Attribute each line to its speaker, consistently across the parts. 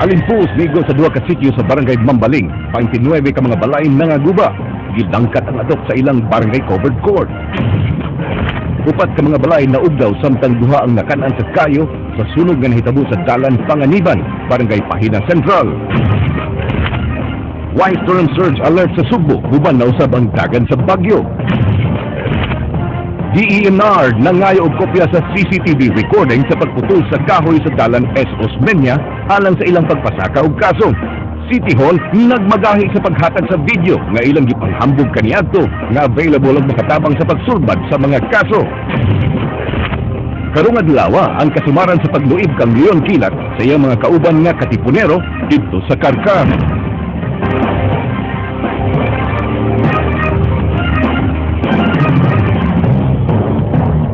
Speaker 1: Alimpus migo sa duha ka sitio sa Barangay Mambaling, 29 ka mga balay nangaguba. Gilangkat ang adok sa ilang barangay covered court. Upat ka mga balay naugdaw samtang duha ang nakan-an sa kayo sa sunog nga nahitabo sa Dalan Panganiban, Barangay Pahina Central. White storm surge alert sa Sugbo, human nausab ang dagan sa bagyo. DENR nangayo og kopya sa CCTV recording sa pagputol sa kahoy sa Dalan S. Osmeña alang sa ilang pagpasaka og kaso. City Hall nagmagahi sa paghatag sa video nga ilang gipanghambog kaniadto nga available og makatabang sa pagsulbad sa mga kaso. Karong adlaw ang kasumaran sa pagluib kang Leon Kilat sa iyang mga kauban nga katipunero didto sa Carcar.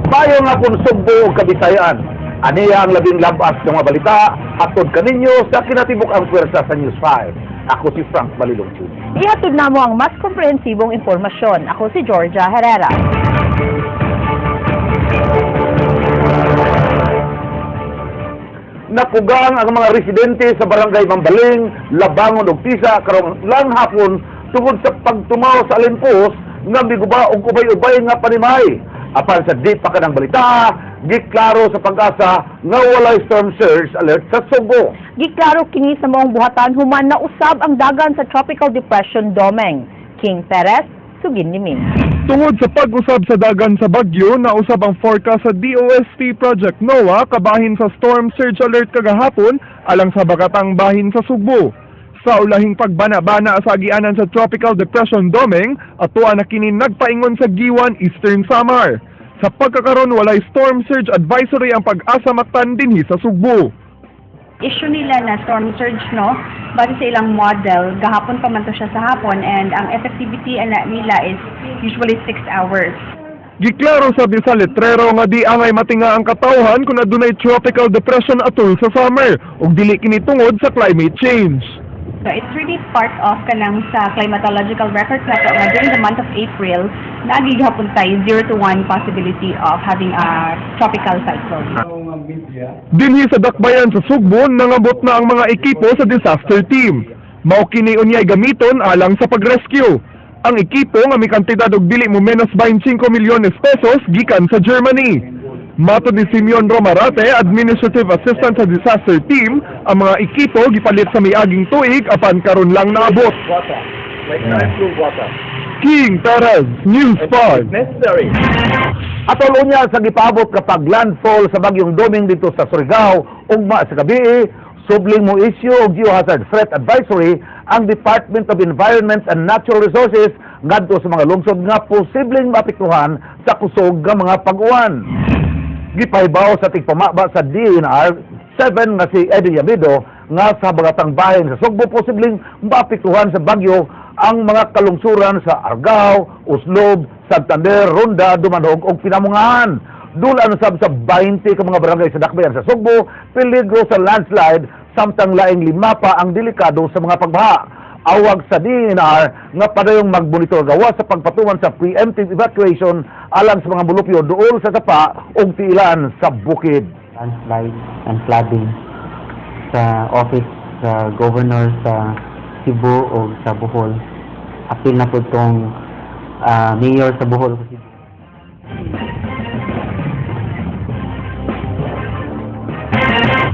Speaker 2: Maayong hapon, Sugbo ug Kabisayaan. Aniya ang labing labas ng mga balita hatod kaninyo sa kinatibuk-ang puwersa sa News 5. Ako si Frank Malilong Jr.
Speaker 3: Ihatod namo ang mas komprehensibong impormasyon. Ako si Georgia Herrera.
Speaker 2: Napugang ang mga residente sa Barangay Mambaling, Labangon ug Tisa karong lang hapon tungod sa pagtumaw sa alimpos nga miguba og ubay-ubay nga panimay. Apan sa di pa kanang balita, giklaro sa Pag-asa nga walay storm surge alert sa Sugbo.
Speaker 3: Giklaro kini sa maong buhatan human na usab ang dagan sa Tropical Depression Domeng. King Perez, sugin ni Ming.
Speaker 4: Tungod sa pag-usab sa dagan sa bagyo, nausab ang forecast sa DOST Project NOAA kabahin sa storm surge alert kagahapon alang sa bakatang bahin sa Sugbo. Sa ulahing pagbana-bana sa agianan sa Tropical Depression Domeng, atoa na kini nagpaingon sa Guiuan, Eastern Samar. Sa pagkakaron, walay storm surge advisory ang Pag-asa Mactan dinhi sa Sugbo.
Speaker 5: Issue nila na storm surge, no, base sa ilang model gahapon pa man to siya sa hapon, and ang effectivity ana nila is usually 6 hours.
Speaker 4: Giklaro sabi sa letrero nga di angay matinga ang katawhan kung adunay tropical depression atol sa summer ug dili kini tungod sa climate change.
Speaker 5: So it's really part of kanang sa climatological records na to nga during the month of April naagi gihapon tay 0 to 1 possibility of having a tropical cyclone.
Speaker 4: Dinhi sa dakbayan sa Sugbo, nangabot na ang mga ekipo sa disaster team. Mao kini unyay gamiton alang sa pag-rescue. Ang ekipo nga may kantidad og dili mo menos 25 milyones pesos gikan sa Germany. Matod ni Simeon Romarate, Administrative Assistant sa disaster team, ang mga ekipo gipalit sa miaging tuig apan karon lang naabot.
Speaker 2: Water. Like nice water.
Speaker 4: King Perez, News 5.
Speaker 2: Necessary. Atol unya sa gipaabot kapag landfall sa bagyong Doming dito sa Surigao ugma sa gabi, subling mo issue og geohazard threat advisory ang Department of Environment and Natural Resources ngadto sa mga lungsod nga posibleng maapektuhan sa kusog nga mga pag-uwan. Gipahibaw sa tigpamaba sa DENR 7 nga si Eddie Llamido nga sa bagatang bahin sa Sugbo posibleng maapektuhan sa bagyo ang mga kalungsuran sa Argao, Oslob, Santander, Ronda, Dumanjug ug Pinamungahan. Dulaan sab sa 20 ka mga barangay sa dakbayan sa Sugbo, peligro sa landslide samtang laing lima pa ang delikado sa mga pagbaha. Awag sa DENR nga padayong magmonitor gawa sa pagpatuman sa preemptive evacuation alang sa mga mulupyo duol sa sapa ug tiilan sa bukid.
Speaker 6: Landslide and flooding sa office sa governor sa Cebu o sa Bohol. Apil na po tong mayor sa Bohol o Cebu.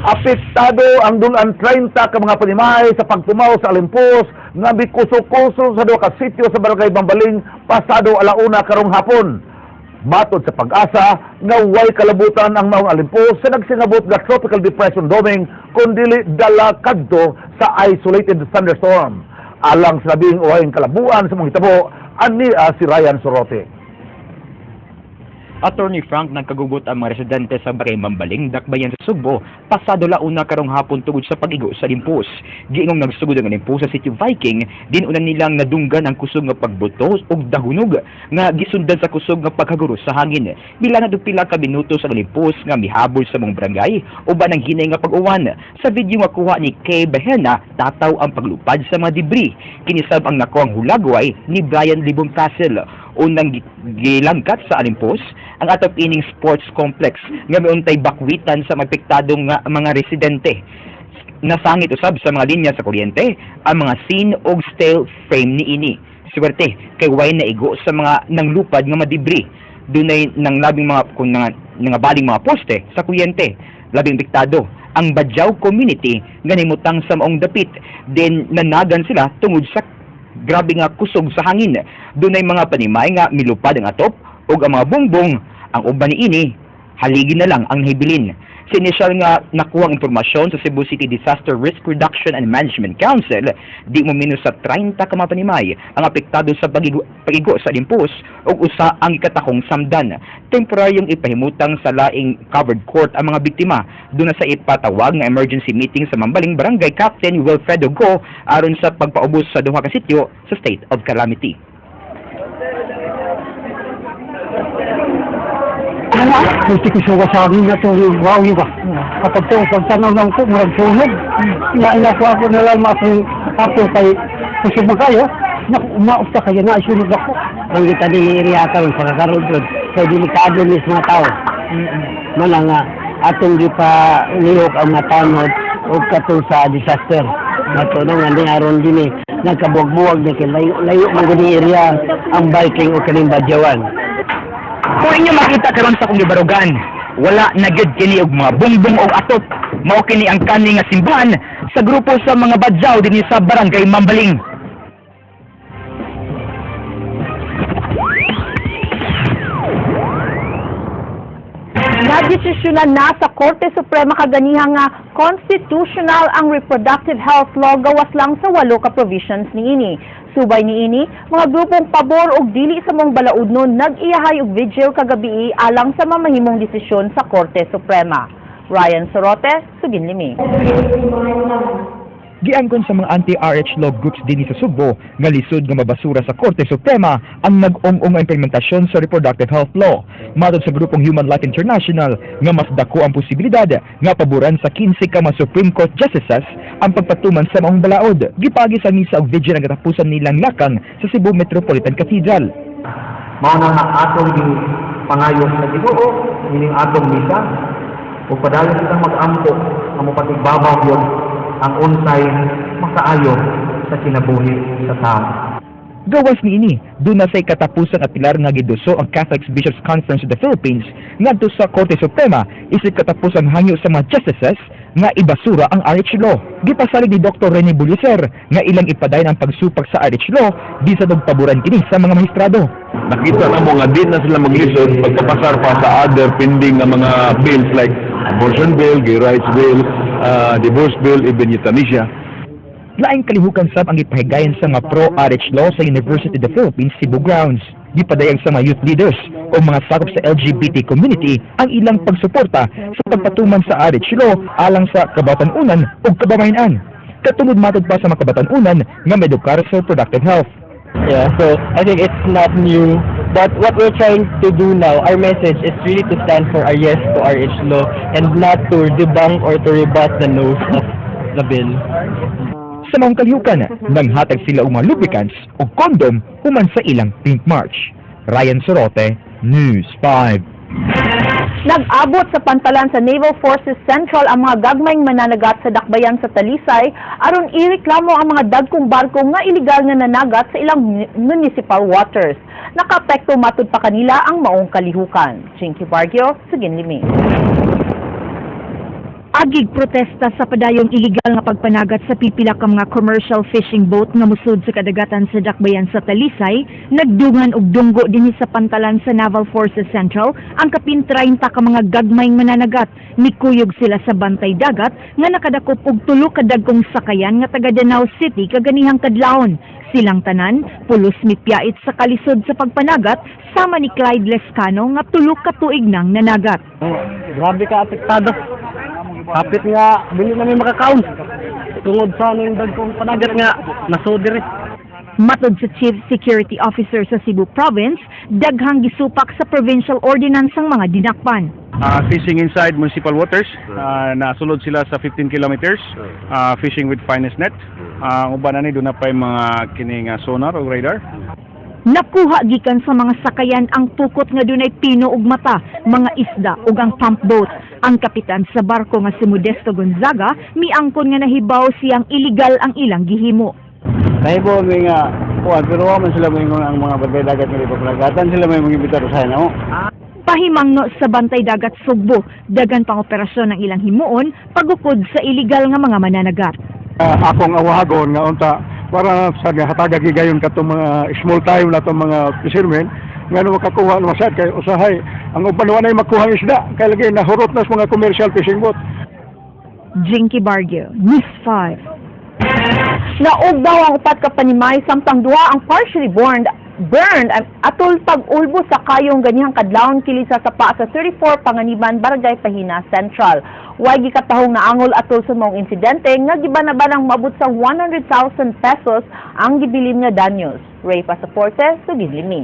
Speaker 2: Apektado ang dulan 30 ka mga panimay sa pagtumaw sa alimpos nga mikuso-kuso sa duha ka sitio sa Barangay Mambaling pasado alauna karong hapon. Matod sa Pag-asa nga way kalabutan ang maong alimpos sa nagsingabot nga Tropical Depression Doming kundili dala kadto sa isolated thunderstorm. Alang sa labing uwahing kalabuan sa mga hitabo, ania si Ryan Sorote.
Speaker 7: Attorney Frank, nagkagugot ang mga residente sa Barangay Mambaling, dakbayan sa Sugbo, pasado launa karong hapon tungod sa pag-igo sa limpos. Giingong nagsugod ang limpos sa City Viking, dinunan nilang nadunggan ang kusog nga pagbuto ug dahunog nga gisundan sa kusog nga paghaguro sa hangin. Bila na pila ka minuto sa limpos nga mihabol sa mga barangay uban ang hinay nga pag-uwan. Sa video nga kuha ni Kay Bahena, tataw ang paglupad sa mga debris. Kinisab ang nakuhang hulagway ni Brian Libong Castle. Unang gilangkat sa alimpos ang atop ining sports complex nga miuntay bakwitan sa mapektadong nga mga residente. Nasangit usab sa mga linya sa kuryente ang mga scene og steel frame niini. Swerte kay way naigo sa mga nanglupad nga mga debris. Dunay nang labing mga kung nga, nga baling mga poste sa kuryente. Labing apektado ang Badjao community nga nimutang sa maong dapit, din nanagan sila tungod sa grabe nga kusog sa hangin. Dunay mga panimay nga milupad ang atop ug ang mga bungbong. Ang uban niini, haligi na lang ang nahibilin. Sa inisyal nga nakuhang impormasyon sa Cebu City Disaster Risk Reduction and Management Council, di mo minus sa 30 ka mga panimay ang apektado sa pag-igo sa limpos ug usa ang ikatakong samdan. Temporaryong ipahimutang sa laing covered court ang mga biktima. Duna sa ipatawag nga emergency meeting sa Mambaling Barangay Captain Wilfredo Go aron sa pagpaubos sa duha ka sityo sa state of calamity.
Speaker 8: Gusto ko sa wasangin na ito, wow, ba? Kapag ito, pagtanaw lang ko, murag sunog. Ina ko ako na lang akong ako kay kusog man kayo. Naku, umaot ka kayo na, isunog ako.
Speaker 6: Ang kita ni area karon sa kakaroon jud kay delikado ni sa mga tao. Mao nga atong gipa lihok ang mga tanod og katong sa disaster. Mato no nga ni aron dinhi nagkabuwag-buwag ni kay layo layo man gud ni area ang Viking o kaning Badyawan.
Speaker 7: Kung inyo makita karon sa akong gibarugan, wala na gyud kini og mga bungbong og atop. Mao kini ang kani nga simbahan sa grupo sa mga Badjao dinhi sa Barangay Mambaling.
Speaker 3: Nadesisyonan na sa Korte Suprema kaganiha nga constitutional ang reproductive health law gawas lang sa walo ka provisions niini. Subay niini, mga grupong pabor og dili sa maong balaudnon nag-iyahay og vigil kagabii alang sa mamahimong desisyon sa Korte Suprema. Ryan Sorote, Sugin Limi.
Speaker 7: Giangkon sa mga anti-RH law groups dinhi sa Sugbo nga lisod nga mabasura sa Korte Suprema ang nag-ung-ung nga implementasyon sa reproductive health law. Matod sa grupong Human Life International nga mas dako ang posibilidad nga paboran sa 15 ka mga Supreme Court justices ang pagpatuman sa maong balaod. Gipagi sa misa og vigil ang katapusan nilang lakang sa Cebu Metropolitan Cathedral.
Speaker 9: Mao na nga atong gi pangayo sa Ginoo ining atong misa ug padayon kitang mag-ampo nga mopatigbabaw gyud ang unsay makaayo sa kinabuhi sa tawo.
Speaker 7: Gawas niini, duna say katapusan at pilar nga giduso ang Catholic Bishops Conference of the Philippines ngadto sa Korte Suprema isip katapusang hangyo sa mga justices nga ibasura ang RH law. Gipasalig ni Dr. Rene Bullecer nga ilang ipadayon ang pagsupak sa RH law bisan og paboran kini sa mga mahistrado.
Speaker 1: Nakita na mo nga di na sila maglisod pagpapasar pa sa other pending nga mga bills like abortion bill, gay rights bill, divorce bill, even euthanasia.
Speaker 7: Laing kalihukan sab ang gipahigayon sa mga pro-RH law sa University of the Philippines Cebu grounds. Gipadayag sa mga youth leaders o mga sakop sa LGBT community ang ilang pagsuporta sa pagpatuman sa RH law alang sa kabatan-unan ug kabamahin-an. Katungod matod pa sa mga kabatan-unan nga medukar sa reproductive health.
Speaker 10: Yeah, so I think it's not new. But what we're trying to do now, our message is really to stand for a yes to RH law and not to debunk or to rebut the no's of the bill.
Speaker 7: Sa maong kalihukan, nanghatag sila og mga lubricants o kondom human sa ilang Pink March. Ryan Sorote, News 5.
Speaker 3: Nag-abot sa pantalan sa Naval Forces Central ang mga gagmayng mananagat sa dakbayan sa Talisay aron ireklamo ang mga dagkong barko nga iligal nga nanagat sa ilang municipal waters. Nakaapekto matud pa kanila ang maong kalihukan. Chinky Bargio, Sugin Limi.
Speaker 11: Agig protesta sa padayong iligal nga pagpanagat sa pipila ka mga commercial fishing boat nga musud sa kadagatan sa dakbayan sa Talisay, nagdungan og dunggo dinhi sa pantalan sa Naval Forces Central ang kapin 30 ka mga gagmayng mananagat. Nikuyog sila sa bantay dagat nga nakadakop og tulo ka dagkong sakayan nga taga Danao City kaganihang kadlawon. Silang tanan pulos mipyait sa kalisod sa pagpanagat sama ni Clyde Lescano nga tulo ka tuig nang nanagat.
Speaker 8: Grabe ka apektado. Hapit nga, dili namin makakaon. Tungod sa ning dagkong panagat nga, nasudiri.
Speaker 11: Matod sa Chief Security Officer sa Cebu Province, daghang gisupak sa provincial ordinance ang mga dinakpan.
Speaker 12: Fishing inside municipal waters. Nasulod sila sa 15 kilometers. Fishing with finest net. Ang uban ani duna pa yung mga kining sonar o radar.
Speaker 11: Nakuha gikan sa mga sakayan ang pukot nga dunay pino ug mata, mga isda ug ang pump boat. Ang kapitan sa barko nga si Modesto Gonzaga miangkon nga nahibaw siyang illegal ang ilang gihimo.
Speaker 8: Nahibaw mi nga kuan, pero wa man sila moingon ang mga bantay dagat nga ipapalagatan sila may mga imbitar sa namo.
Speaker 11: Pahimangno sa Bantay Dagat Sugbo, dagan pang operasyon ang ilang himuon pagukod sa illegal nga mga mananagat.
Speaker 4: Akong awagon nga unta para sa hataga gigayon katong mga small time na tong mga fishermen nga no makakuha no masad kay usahay ang uban wa nay makuha ang isda kay lagi nahurot na sa mga commercial fishing boat.
Speaker 11: Jinky Barrio, News 5.
Speaker 3: Naugdaw ang upat ka panimay samtang duha ang partially burned ang atol pag-ulbo sa kayong ganihang kadlawon kili sa sapa sa 34 Panganiban, Barangay Pahina Central. Way gikatahong naangol atol sa maong insidente nga gibanabanang maabot sa 100,000 pesos ang gibilin nga danyos. Ray Pasaporte, Sugid Limi.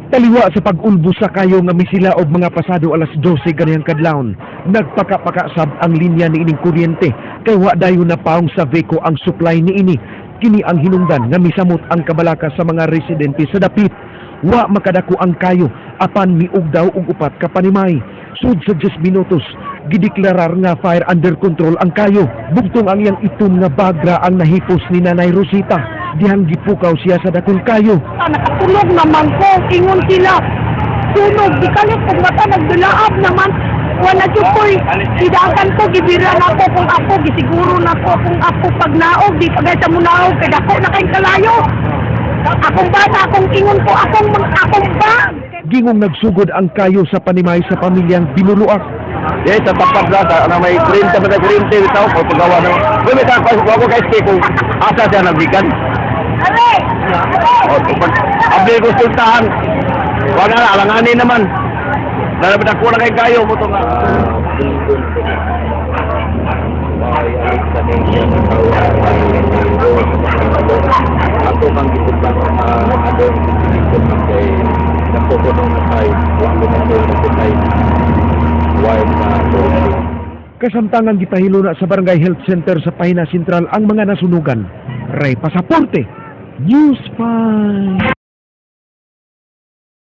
Speaker 1: Taliwa sa pag-ulbo sa kayo nga misila og mga pasado alas 12 ganihang kadlawon, nagpakapaka sab ang linya ni ining kuryente kay wa dayon na paong sa VECO ang supply niini. Kini ang hinungdan nga misamot ang kabalaka sa mga residente sa dapit. Wa makadako ang kayo apan miugdaw og upat ka panimay. Sud sa 10 minutos, gideklarar nga fire under control ang kayo. Bugtong ang iyang itom nga bagra ang nahipos ni Nanay Rosita. Dihang gipukaw siya sa dakong kayo.
Speaker 5: Nakatulog naman ko, ingon sila. Sunog, di kalit kung mata nagdulaab naman. Wala jud ko'y sidagan ko, gibira na ko kung ako, gisiguro na ko kung ako pag naog, di pa sa munaog, kay dako na kayong kalayo. Akong bata, akong ingon ko, akong bag.
Speaker 1: Gingong nagsugod ang kayo sa panimay sa pamilyang binuluak.
Speaker 2: Yes, sa tapat lang, na may 30 ba na 30 bitaw ko pagawa na. Uy, may tapas ko ako kay kung asa siya nagbikan. O, pag abli ko sultahan. Wala na, alanganin naman. Dahil ako na kay kayo mo to nga.
Speaker 9: Ato mang gitubang adong kay napupunong na tayo, wa ko na tayo wide na.
Speaker 1: Kasamtangang gipahilo na sa Barangay Health Center sa Pahina Central ang mga nasunugan. Ray Pasaporte, News 5.